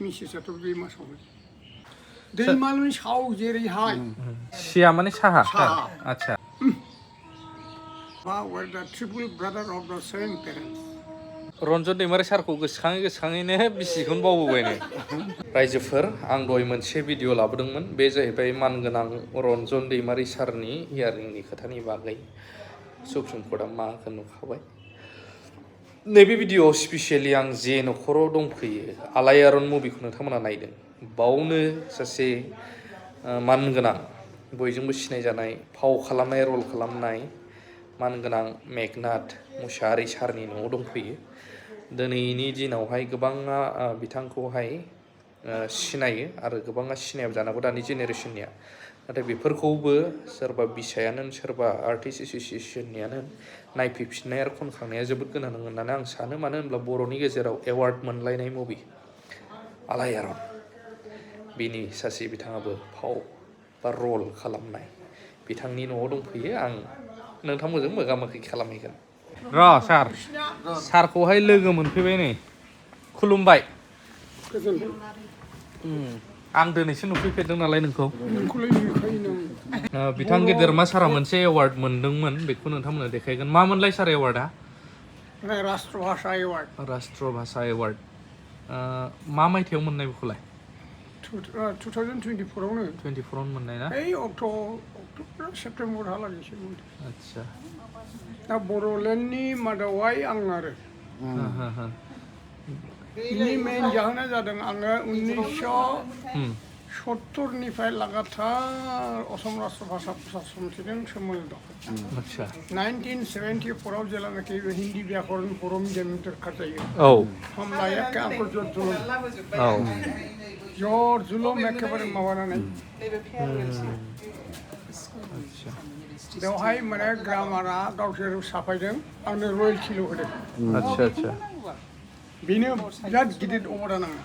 मिसेसाथ' दैमा सावो दैमालुनि साव जेरैहाय सिया माने साहा साहा आच्छा were the triple brother of the same parents. Ranjan दैमारि सारखौ गोसोखाङैनो बिसिखौनो बावबोबायनो रायजोफोर आं दहाय मोनसे भिडिअ लाबोदोंमोन बे जाहैबाय मानगोनां रन्जन दैमारि सारनि हियारिंनि खोथानि बागै सुप्रिम कर्टआ मा नुखाबाय नैबे भिडिअआव स्पेसियेलि आं जे न'खराव दंफैयो आलायारन मुभिखौ नोंथांमोना नायदों बावनो सासे मानगोनां बयजोंबो सिनायजानाय फाव खालामनाय रल खालामनाय मानगोनां मेघनाथ मुसाहारि सारनि न'आव दंफैयो दिनैनि दिनावहाय गोबाङा बिथांखौहाय सिनायो आरो गोबाङा सिनायाबो जानांगौ दानि जेनेरेसननिया नाथाय बेफोरखौबो सोरबा बिसायानो सोरबा आर्टिस्ट एस'सियेसननियानो नायफैफिननाय आरो खनखांनाया जोबोद गोनां होननानै आं सानो मानो होनब्ला बर'नि गेजेराव एवार्ड मोनलायनाय मुभि आलायारन बिनि सासे बिथाङाबो फाव बा रल खालामनाय बिथांनि न'आव दंफैयो आं नोंथांमोनजों मोगा मोगि खालामहैगोन र' सार सारखौहाय लोगो मोनफैबाय नै खुलुमबाय आं दिनैसो नुफैफेरदों नालाय नोंखौ बिथां गेदेरमा सारा मोनसे एवार्ड मोनदोंमोन बेखौ नोंथांमोननो देखायगोन मा मोनलाय सार एवार्डआ राष्ट्र भाषा एवार्ड राष्ट्र भाषा एवार्ड मा मायथाइयाव मोननाय बेखौलाय 2024 आवनो 24 आवनो मोननाय ना ओइ अक्ट'बर सेप्तेम्बरहालागैसो मोनदों आच्छा दा बर'लेण्डनि मादावहाय आं आरो बिनि मेन जाहोना जादों आङो 1970निफ्राय लागातार असम राष्ट्र भाषा प्रसार समितिजों सोमोन्दो दं आच्छा 1974 आव जेलानाखि हिन्दी व्याकरण बर' मिडियामनि दरखार जायो औ होमब्ला एखे आंखौ जर जुलुम औ जर जुलुम एखेबारे माबानानै बेवहाय माने ग्रामारा गावसोर साफायदों आंनो रयेल्टिल' होदों आच्छा आच्छा बेनो बिराद गिदिर अबदान आङो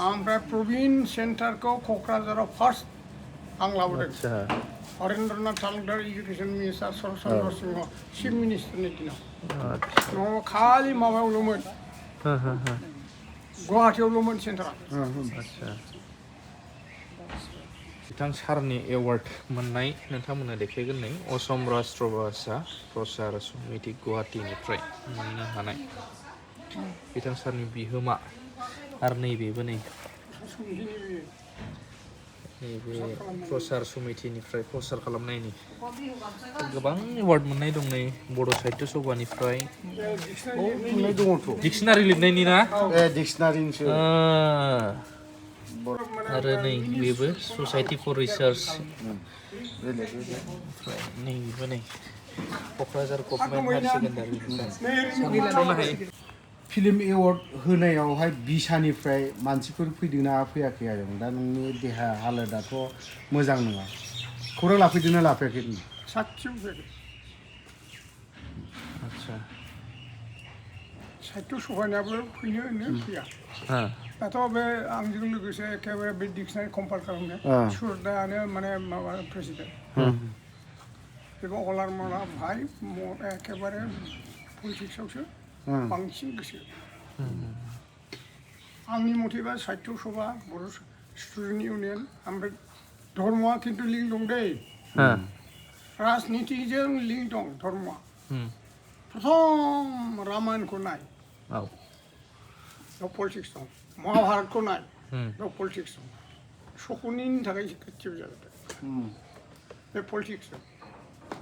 ओमफ्राय प्रभिन सेन्टारखौ क'क्राझाराव फार्स्ट आं लाबोदों हरेन्द्रनाथ तालुकदार इडुकेसन मिनिस्टार सरत चन्द्र सिंह चिफ मिनिस्टारनि दिनाव न'आव खालि माबायावल'मोन गुवाहाटियावल'मोन सेन्टारा बिथां सारनि एवार्ड मोननाय नोंथांमोननो देखायगोन नै असम राष्ट्र भाषा प्रसार समिति गुवाहाटिनिफ्राय मोननो हानाय बिथां सारनि बिहोमा आरो नैबेबो नै नैबे प्रसार समितिनिफ्राय प्रसार खालामनायनि गोबां एवार्ड मोननाय दं नै बड' साहित्य सभानिफ्राय डिक्सनारि लिरनायनि ना डिक्सनारिनिसो आरो नै बेबो ससाइटि फर रिसार्च नैबो नै Kokrajhar government higher secondary film award होनायावहाय बिसानिफ्राय मानसिफोर फैदोंना फैयाखै आरो दा नोंनि देहा हालोदाथ' मोजां नङा खौरां लाफैदोंना लाफैयाखै साथियाव फैयाखै आच्छा साहित्य सभानियाबो फैयो फैया दाथ' बे आंजों लोगोसे एखेबारे बे डिक्सनारि कम्पाइल खालामनाय सुरदायानो माने माबा प्रेसिडेन्ट बेबो अलारमला भाई एखेबारे पलिटिक्सआवसो बांसिन गोसो आंनि मथेबा साहित्य सभा बर' स्टुडेन्ट इउनियन ओमफ्राय धर्मआ खिन्थु लिंक दं दै राजनितिजों लिंक दं धर्मआ प्रथम रामायणखौ नाय बेयाव पलिटिक्स दं महाभारतखौ नाय बेयाव पलिटिक्स दं शकुनिनि थाखाय गासिबो जाजोबदों बे पलिटिक्स दं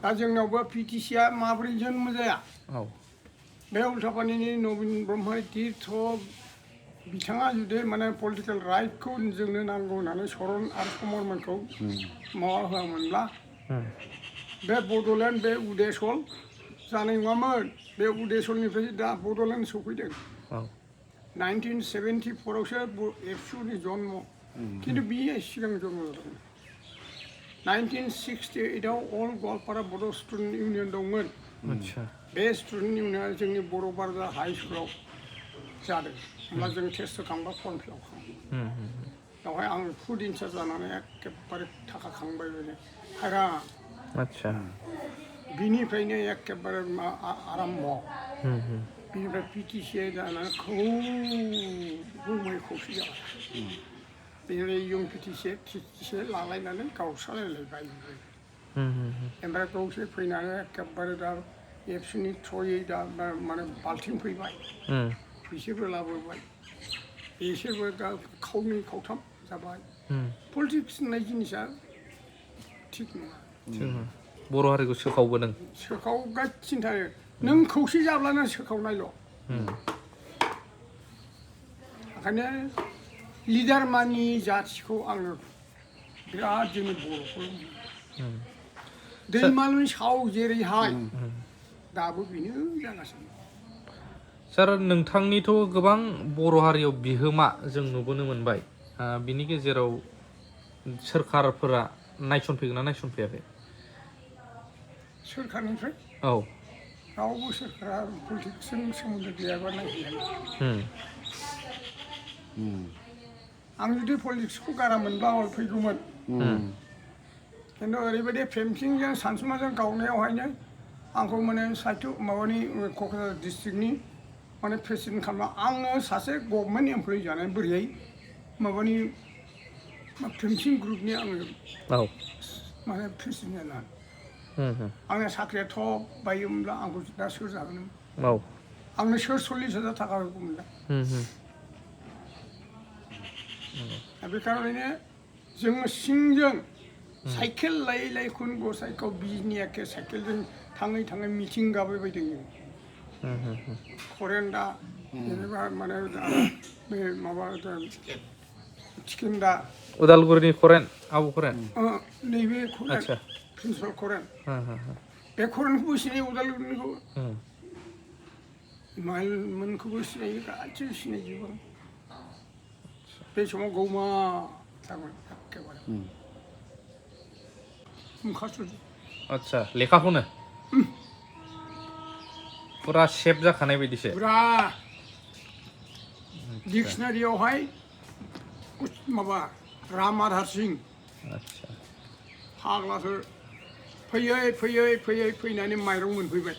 दा जोंनावबो पिटिसिया माबोरै जन्म जाया बे उल्टापानिनि नबिन ब्रह्म तीर्थ बिथाङा जुदि माने पलिटिकेल राइटखौ जोंनो नांगौ होननानै सरन आरो समरमोनखौ माबा होआमोनब्ला बे बड'लेण्ड बे उदेसल जानाय नङामोन बे उदेसलनिफ्राय दा बड'लेण्ड सफैदों 1974 आवसो एबसुनि जन्म खिन्थु बियो सिगां जन्म जादोंमोन 1968 आव अल गवालपारा बड' स्टुडेन्ट इउनियन दंमोन बे स्टुडेन्ट इउनियना जोंनि बर' बाजार हाइ स्कुलाव जादों होमब्ला जों टेस्ट होखांबा फर्म फिल आप खालामो बेवहाय आं फुड इनचार्ज जानानै एखेबारे थाखा खांबाय बेनो हायराम बिनिफ्रायनो एखेबारे आराम्भ बेनिफ्राय पिटिसिआ दाना खौमै खौसे जाबाय बेनिफ्राय इयं पिटिसि लालायनानै गावस्रालायलायबाय ओमफ्राय गावसोर फैनानै एखेबारे दा एबसुनि थ्रयै दा माने बाल्थिं फैबाय बिसोरबो लाबोबाय बिसोरबो दा खावनै खावथाम जाबाय पलिटिक्स होननाय जिनिसा थिग नङा बर' हारिखौ सोखावबोदों सोखावगासिनो थायो नों खौसे जाब्लानो सोखावनायल' ओंखायनो लिडार मानि जाथिखौ आङो बिराद जोंनि बर'खौ दैमालुनि साव जेरैहाय दाबो बेनो जागासिनो सार नोंथांनिथ' गोबां बर' हारियाव बिहोमा जों नुबोनो मोनबाय बिनि गेजेराव सोरखारफोरा नायसनफैगोन ना नायसनफैयाखै सोरखारनिफ्राय औ रावबो सोरखारा पलिटिक्सजों सोमोन्दो गैयाबा नायहैया आं जुदि पलिटिक्सखौ गारा मोनबा फैगौमोन खिन्थु ओरैबायदि फेमसिंजों सानसुमाजों गावनायावहायनो आंखौ माने साहित्य माबानि क'क्राझार डिस्ट्रिक्टनि माने प्रेसिडेन्ट खालामना आङो सासे गभर्नमेन्ट एमप्लयि जानाय बोरैहाय माबानि फेमसिं ग्रुपनि आङो माने प्रेसिडेन्ट जानो आंना साख्रिया थब बायोमोनब्ला आंखौ दा सोर जागोन आंनो सोर 40,000 थाखा होगौमोन दा बे खार'नैनो जोङो सिंजों साइकेल लायै लायै खुन गसाइगाव बिजनि एखे साइकेलजों थाङै थाङै मिथिं गाबैबायदों जों खरेन्दा जेनेबा माने बे माबा थिकेन्दा उदालगुरिनि खरेन आबु खरेन नैबे खरेन प्रिन्सिपाल खरेन बे खरेनखौबो सिनायो उदालगुरिनिखौ माइलमोनखौबो सिनायो गासैबो सिनायजोबो बे समाव गौमा थारमोन एखेबारे आच्छा लेखाखौनो फुरा सेभ जाखानाय बायदिसो फुरा डिक्सनारियावहाय माबा राम आधार सिं फाग्लासो फैयै फैयै फैयै फैनानै माइरं मोनफैबाय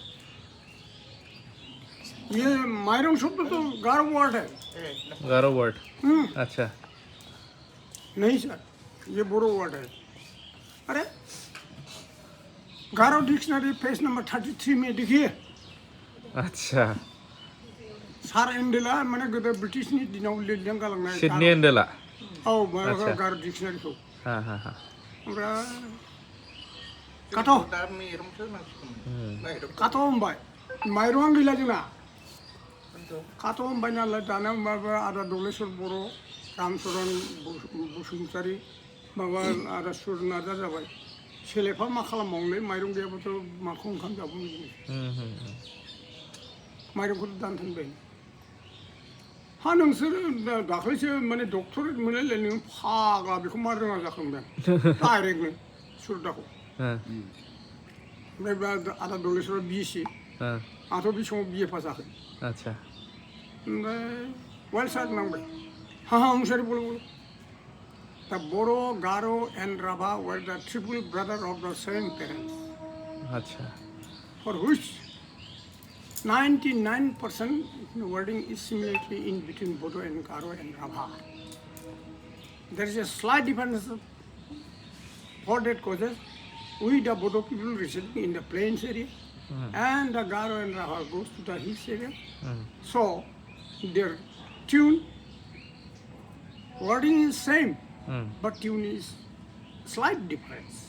ये माइरं शब्द तो गारो वर्ड है गारो वर्ड अच्छा नहीं सर ये बोरो वर्ड है अरे गारो डिक्शनरी पेज नंबर 33 में देखिए अच्छा सार एंडेला माने गोदो ब्रिटिशनि दिनाव लिरदों गालांनाय सिडनी एंडेला औ गारो डिक्शनारिखौ ओमफ्राय काथ' होनबाय माइरंआ गैला जोंना काथ' होनबाय नालाय दाना माबा आदा दलेश्वर बर' रामचरन बसुमतारी माबा आदा सुर नार्जार जाबाय सेलेफा मा खालामबावनोलै माइरं गैयाबाथ' माखौ ओंखाम जाबावनो माइरंखौथ' दानथारबाय हा नोंसोर दाख्लैसो माने डक्टरेट मोनलायलाय नों फाग्ला बेखौ मा रोङा जाखांबाय डाइरेक्टनो सुरदाखौ ओमफ्राय आदा दलेश्वर बिएससि आंथ' बे समाव बिए पास जायाखै आच्छा ओमफ्राय वाइल्ड सार्ट नांबाय हाँ मुसाहारि बोलो बोलो दा बर' गार' and Rabha were the triple brother of द सेम पेरेंट्स आच्छा four which 99% wording is similarly in between Bodo and Garo and Rabha. There is a slight difference for that causes. We the Bodo people residing in the plains area and the Garo and Rabha goes to the hills area. So their tune wording is same, but tune is slight difference.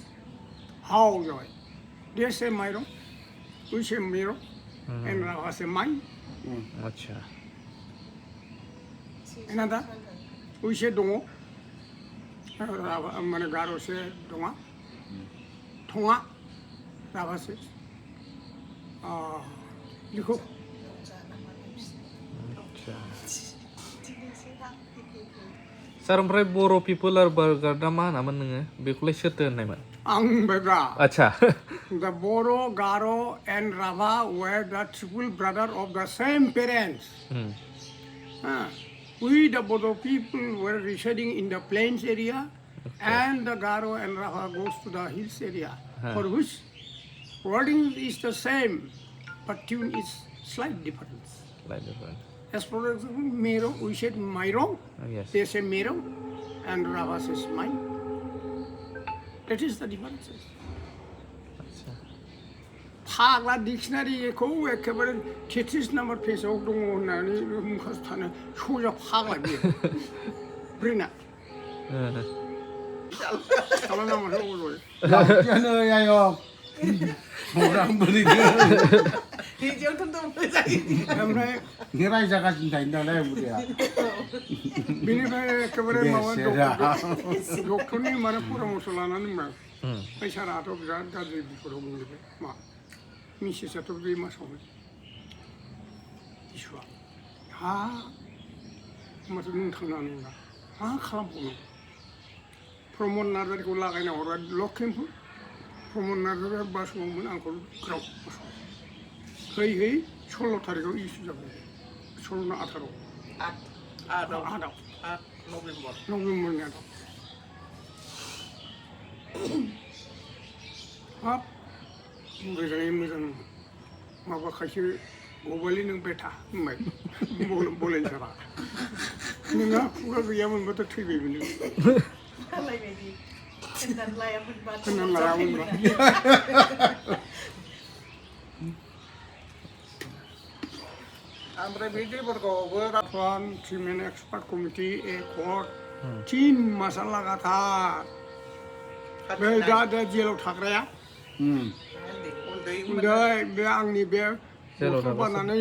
How joy? They say Myro, we say Miro. And Rabha say mine. अच्छा Enada, we say dongo. Rabha, माने गारो से donga. Tonga. Rabha से लिखो. सार ओमफ्राय बर' people आरो बारगार्डा मा होनामोन नोङो बेखौलाय सोरथो होननायमोन आं बेगा आच्छा The Bodo, Garo and Rabha were the triple brother of the same parents. We the Bodo people were residing in the plains area and the Garo and Rabha goes to the hills area for which wording is the same but tune is slight difference. Like different. As for example, mero, we said mairong, Yes. they say mero, and Rava says mine. That is the difference. আচ্ছা फाग्ला डिक्सनारिखौ एखेबारे 33 number पेजाव दङ होननानै मुखास्थानो सजा फाग्ला बियो ब्रेना खालामनांगौ अजय लावथियानो यायो मरां बोरैनो ओमफ्राय नि रायजागासिनो थायो नालाय बुरिया बेनिफ्राय एखेबारे माबा डक्टरनि माने परामर्श लानानै मा फैसाराथ' बिराद गाज्रि बिपदाव गोग्लैबाय मा मिसेसआथ' बे मासावनो इसुआ हा होमबाथ' नों थांनानै नङा मा खालामबावनो प्रमद नार्जारिखौ लागायना हरबाय लखिमपुर प्रमद नार्जारिया बासुगावमोन आंखौ ग्राव है 16 तारिखआव इसु जाबाय 16 ना 18 नभेम्बरनि 8 हाब मोजाङै मोजां माबाखायसो गबालि नों बेथा होनबाय बलेन सारा नोंहा खुगा गैयामोनबाथ' थैबायमोन नों होननानै लायामोनबा ओमफ्राय बे दैफोरखौबो राफान ट्रिटमेन्ट एक्सपार्ट कमिटि एकर्ड 3 मासा लागाथार बे दा जेलाव थाग्राया उन्दै बे आंनि बे गथ' बानानै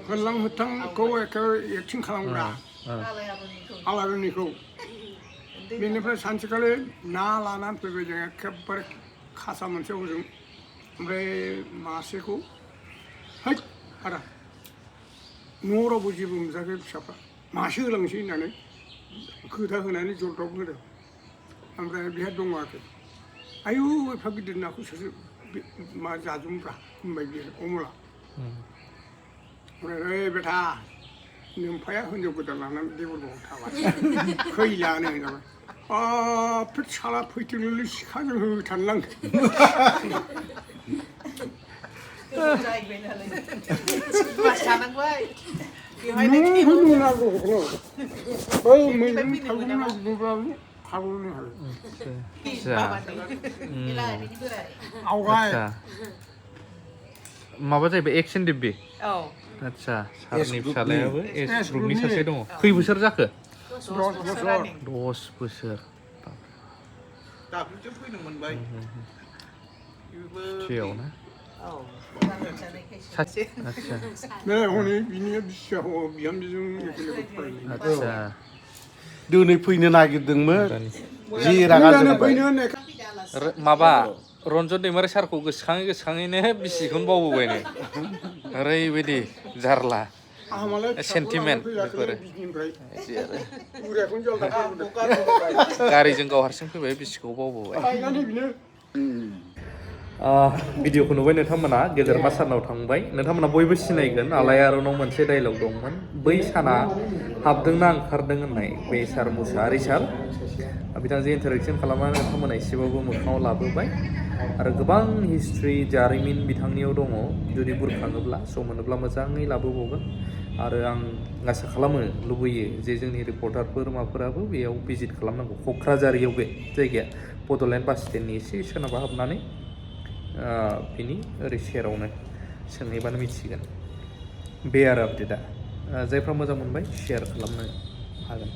होलां होथांखौ एक्टिं खालामग्रा आलारिनिखौ बेनिफ्राय सानसेखालि ना लानानै फैबाय जों एखेबारे खासा मोनसे हजों ओमफ्राय मासेखौ है आदा न'आव रावबो जेबो मोनजायाखै फिसाफ्रा मासे होलांसै होननानै खोथा होनानै जरदाब होदों ओमफ्राय बेहा दङ आरोखि आयु एफा गिदिर नाखौ सोरसो मा जाजोबब्रा होनबाय बियो अमला ओमफ्राय ओइ बेटा नोमफाया हिनजाव गोदान लानानै देबरगावआव थाबाय फैलानो होनजाबाय फिट साला फैथोंलै सिखाजों होथारलांदों बै मैगं थाइगं नागिरब्लाबो थाबोनो हायो आवगाय माबा जाहैबाय एक्सन डिब्बि आदसा सारनि फिसालायाबो एस ग्रुपनि सासे दङ खै बोसोर जाखो 10 बोसोर दाख्लैसो फैनो मोनबाय थियाव ना सासे आदसा नै हनै बिनि बिसिया बिहामजोजों एखेलोगो फरायनाय आदसा दिनै फैनो नागिरदोंमोन जि रागा जोंबाय माबा रन्जन दैमारि सारखौ गोसोखाङैनो बिसिखौनो बावबोबाय नै ओरैबायदि जारला सेन्टिमेन्ट बेफोरो गारिजों गाव हारसिं फैबाय बिसिखौ बावबोबाय भिडिअखौ नुबाय नोंथांमोना गेदेरमा सारनाव थांबाय नोंथांमोना बयबो सिनायगोन आलायारनाव मोनसे डायलग दंमोन बै साना हाबदोंना ओंखारदों होननाय बे सार मुसाहारि सार बिथांजों इन्टारेक्सन खालामनानै नोंथांमोना एसेबाबो मोखाङाव लाबोबाय आरो गोबां हिस्ट्रि जारिमिन बिथांनियाव दङ जुदि बुरखाङोब्ला सम मोनोब्ला मोजाङै लाबोबावगोन आरो आं आसा खालामो लुबैयो जे जोंनि रिपर्टारफोर माबाफोराबो बेयाव भिजिट खालामनांगौ क'क्राझारियाव बे जायगाया बड'लेण्ड बास स्टेन्डनि एसे सोनाबहा हाबनानै बिनि ओरै सेरावनो सोंहैबानो मिथिगोन बे आरो आपडेटआ जायफ्रा मोजां मोनबाय शेयार खालामनो हागोन